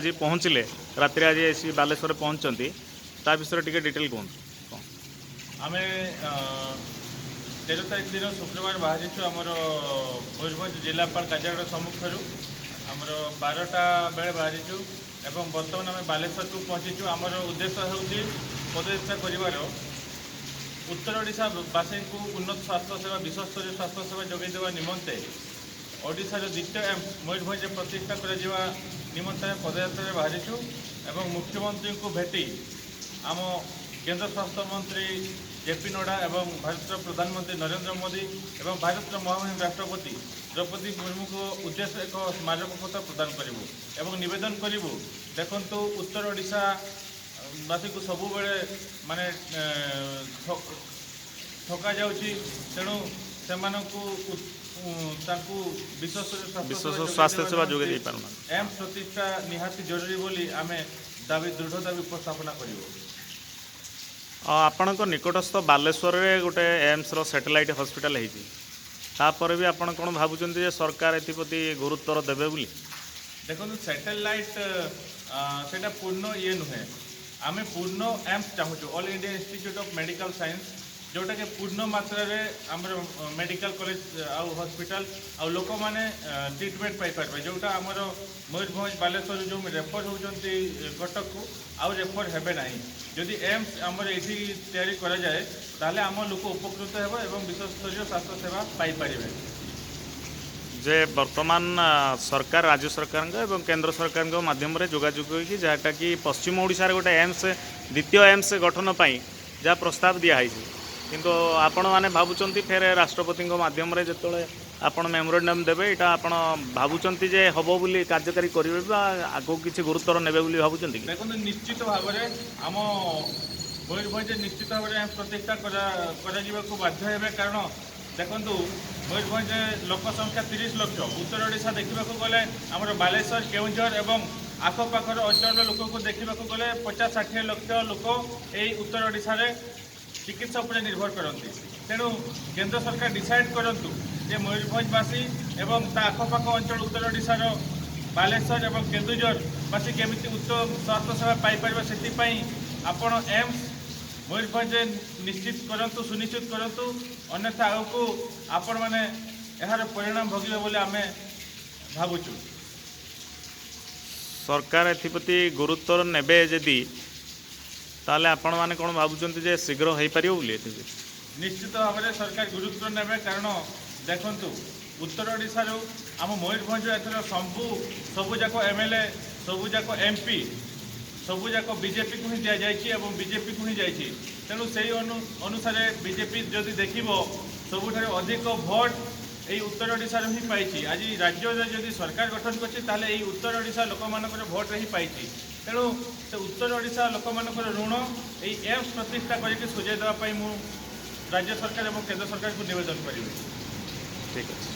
ଆଜି ପହଞ୍ଚିଲେ, ରାତିରେ ଆଜି ଆସି ବାଲେଶ୍ୱରରେ ପହଞ୍ଚିଛନ୍ତି, ତା ବିଷୟରେ ଟିକେ ଡିଟେଲ୍ କୁହନ୍ତୁ କ'ଣ? ଆମେ 13 ତାରିଖ ଦିନ ଶୁକ୍ରବାର ବାହାରିଛୁ ଆମର ମୟୂରଭଞ୍ଜ ଜିଲ୍ଲାପାଳ କାର୍ଯ୍ୟାଳୟ ସମ୍ମୁଖରୁ। ଆମର 12ଟା ବେଳେ ବାହାରିଛୁ ଏବଂ ବର୍ତ୍ତମାନ ଆମେ ବାଲେଶ୍ୱରକୁ ପହଞ୍ଚିଛୁ। ଆମର ଉଦ୍ଦେଶ୍ୟ ହେଉଛି ପଦଯାତ୍ରା କରିବାର ଉତ୍ତର ଓଡ଼ିଶାବାସୀଙ୍କୁ ଉନ୍ନତ ସ୍ୱାସ୍ଥ୍ୟ ସେବା, ବିଶ୍ୱସ୍ତରୀୟ ସ୍ୱାସ୍ଥ୍ୟ ସେବା ଯୋଗାଇ ଦେବା ନିମନ୍ତେ ଓଡ଼ିଶାର ଦ୍ୱିତୀୟ ଏମ୍ସ ମୟୂରଭଞ୍ଜରେ ପ୍ରତିଷ୍ଠା କରାଯିବା ନିମନ୍ତେ ଆମେ ପଦଯାତ୍ରାରେ ବାହାରିଛୁ ଏବଂ ମୁଖ୍ୟମନ୍ତ୍ରୀଙ୍କୁ ଭେଟି ଆମ କେନ୍ଦ୍ର ସ୍ୱାସ୍ଥ୍ୟ ମନ୍ତ୍ରୀ ଜେପି ନଡ୍ଡା ଏବଂ ଭାରତର ପ୍ରଧାନମନ୍ତ୍ରୀ ନରେନ୍ଦ୍ର ମୋଦି ଏବଂ ଭାରତର ମହାମହିମ ରାଷ୍ଟ୍ରପତି ଦ୍ରୌପଦୀ ମୁର୍ମୁଙ୍କ ଉଦ୍ଦେଶ୍ୟ ଏକ ସ୍ମାରକପତ୍ର ପ୍ରଦାନ କରିବୁ ଏବଂ ନିବେଦନ କରିବୁ। ଦେଖନ୍ତୁ, ଉତ୍ତର ଓଡ଼ିଶା ବାସୀକୁ ସବୁବେଳେ ମାନେ ଠକା ଯାଉଛି। ତେଣୁ ସେମାନଙ୍କୁ ତାଙ୍କୁ ବିଶ୍ୱସ୍ତରୀୟ ବିଶ୍ୱସ୍ତରୀୟ ସ୍ୱାସ୍ଥ୍ୟ ସେବା ଯୋଗାଇ ଦେଇପାରୁନାହାନ୍ତି। ଏମ୍ସ ପ୍ରତିଷ୍ଠା ନିହାତି ଜରୁରୀ ବୋଲି ଆମେ ଦାବି, ଦୃଢ଼ ଦାବି ଉପସ୍ଥାପନା କରିବୁ। ଆଉ ଆପଣଙ୍କ ନିକଟସ୍ଥ ବାଲେଶ୍ୱରରେ ଗୋଟେ ଏମ୍ସର ସ୍ୟାଟେଲାଇଟ୍ ହସ୍ପିଟାଲ ହେଇଛି। ତାପରେ ବି ଆପଣ କ'ଣ ଭାବୁଛନ୍ତି ଯେ ସରକାର ଏଥିପ୍ରତି ଗୁରୁତ୍ୱର ଦେବେ ବୋଲି? ଦେଖନ୍ତୁ, ସ୍ୟାଟେଲାଇଟ୍ ସେଇଟା ପୂର୍ଣ୍ଣ ଇଏ ନୁହେଁ। ଆମେ ପୂର୍ଣ୍ଣ ଏମ୍ସ ଚାହୁଁଛୁ, All India Institute of Medical Science, ଯେଉଁଟାକି ପୂର୍ଣ୍ଣ ମାତ୍ରାରେ ଆମର ମେଡ଼ିକାଲ କଲେଜ ଆଉ ହସ୍ପିଟାଲ ଆଉ ଲୋକମାନେ ଟ୍ରିଟମେଣ୍ଟ ପାଇପାରିବେ। ଯେଉଁଟା ଆମର ମୟୂରଭଞ୍ଜ, ବାଲେଶ୍ୱର ଯେଉଁ ରେଫର ହେଉଛନ୍ତି କଟକକୁ, ଆଉ ରେଫର ହେବେ ନାହିଁ। ଯଦି ଏମ୍ସ ଆମର ଏଇଠି ତିଆରି କରାଯାଏ, ତାହେଲେ ଆମ ଲୋକ ଉପକୃତ ହେବ ଏବଂ ବିଶ୍ୱସ୍ତରୀୟ ସ୍ୱାସ୍ଥ୍ୟ ସେବା ପାଇପାରିବେ। ଯେ ବର୍ତ୍ତମାନ ସରକାର, ରାଜ୍ୟ ସରକାରଙ୍କ ଏବଂ କେନ୍ଦ୍ର ସରକାରଙ୍କ ମାଧ୍ୟମରେ ଯୋଗାଯୋଗ କରିକି ଯାହାଟା କି ପଶ୍ଚିମ ଓଡ଼ିଶାରେ ଗୋଟେ ଏମ୍ସ, ଦ୍ୱିତୀୟ ଏମ୍ସ ଗଠନ ପାଇଁ ଯାହା ପ୍ରସ୍ତାବ ଦିଆହେଇଛି, କିନ୍ତୁ ଆପଣମାନେ ଭାବୁଛନ୍ତି ଫେର ରାଷ୍ଟ୍ରପତିଙ୍କ ମାଧ୍ୟମରେ ଯେତେବେଳେ ଆପଣ ମେମୋରାଣ୍ଡମ୍ ଦେବେ, ଏଇଟା ଆପଣ ଭାବୁଛନ୍ତି ଯେ ହେବ ବୋଲି, କାର୍ଯ୍ୟକାରୀ କରିବେ ବା ଆଗକୁ କିଛି ଗୁରୁତ୍ୱର ନେବେ ବୋଲି ଭାବୁଛନ୍ତି କି? ଦେଖନ୍ତୁ, ନିଶ୍ଚିତ ଭାବରେ ଆମ ମୟୂରଭଞ୍ଜରେ ନିଶ୍ଚିତ ଭାବରେ ଏମ୍ସ ପ୍ରତିଷ୍ଠା କରାଯିବାକୁ ବାଧ୍ୟ ହେବେ। କାରଣ ଦେଖନ୍ତୁ, ମୟୂରଭଞ୍ଜରେ ଲୋକ ସଂଖ୍ୟା 30 ଲକ୍ଷ। ଉତ୍ତର ଓଡ଼ିଶା ଦେଖିବାକୁ ଗଲେ ଆମର ବାଲେଶ୍ୱର, କେଉଁଝର ଏବଂ ଆଖପାଖର ଅଞ୍ଚଳର ଲୋକଙ୍କୁ ଦେଖିବାକୁ ଗଲେ 50-60 ଲକ୍ଷ ଲୋକ ଏଇ ଉତ୍ତର ଓଡ଼ିଶାରେ ଚିକିତ୍ସା ଉପରେ ନିର୍ଭର କରନ୍ତି। ତେଣୁ କେନ୍ଦ୍ର ସରକାର ଡିସାଇଡ୍ କରନ୍ତୁ ଯେ ମୟୂରଭଞ୍ଜବାସୀ ଏବଂ ତା ଆଖପାଖ ଅଞ୍ଚଳ ଉତ୍ତର ଓଡ଼ିଶାର ବାଲେଶ୍ୱର ଏବଂ କେନ୍ଦୁଝରବାସୀ କେମିତି ଉତ୍ତମ ସ୍ୱାସ୍ଥ୍ୟ ସେବା ପାଇପାରିବେ, ସେଥିପାଇଁ ଆପଣ ଏମ୍ସ ମୟୂରଭଞ୍ଜରେ ନିଶ୍ଚିତ କରନ୍ତୁ, ସୁନିଶ୍ଚିତ କରନ୍ତୁ। ଅନ୍ୟଥା ଆଗକୁ ଆପଣମାନେ ଏହାର ପରିଣାମ ଭୋଗିବେ ବୋଲି ଆମେ ଭାବୁଛୁ। ସରକାର ଏଥିପ୍ରତି ଗୁରୁତ୍ୱର ନେବେ ଯଦି, ତାହେଲେ ଆପଣମାନେ କ'ଣ ଭାବୁଛନ୍ତି ଯେ ଶୀଘ୍ର ହେଇପାରିବ ବୋଲି ଏଥିପ୍ରତି? ନିଶ୍ଚିତ ଭାବରେ ସରକାର ଗୁରୁତ୍ୱ ନେବେ। କାରଣ ଦେଖନ୍ତୁ, ଉତ୍ତର ଓଡ଼ିଶାରୁ ଆମ ମୟୂରଭଞ୍ଜ ଏଥର ସବୁଯାକ ଏମ୍ଏଲ୍ଏ, ସବୁଯାକ ଏମ୍ପି, ସବୁଯାକ ବିଜେପିକୁ ହିଁ ଦିଆଯାଇଛି ଏବଂ ବିଜେପିକୁ ହିଁ ଯାଇଛି। ତେଣୁ ସେଇ ଅନୁସାରେ ବିଜେପି ଯଦି ଦେଖିବ, ସବୁଠାରୁ ଅଧିକ ଭୋଟ ଏଇ ଉତ୍ତର ଓଡ଼ିଶାରୁ ହିଁ ପାଇଛି। ଆଜି ରାଜ୍ୟରେ ଯଦି ସରକାର ଗଠନ କରିଛି, ତାହେଲେ ଏଇ ଉତ୍ତର ଓଡ଼ିଶା ଲୋକମାନଙ୍କର ଭୋଟରେ ହିଁ ପାଇଛି। ତେଣୁ ସେ ଉତ୍ତର ଓଡ଼ିଶା ଲୋକମାନଙ୍କର ଋଣ ଏଇ ଏମ୍ସ ପ୍ରତିଷ୍ଠା କରିକି ସୁଝାଇ ଦେବା ପାଇଁ ମୁଁ ରାଜ୍ୟ ସରକାର ଏବଂ କେନ୍ଦ୍ର ସରକାରଙ୍କୁ ନିବେଦନ କରିବି। ଠିକ୍ ଅଛି।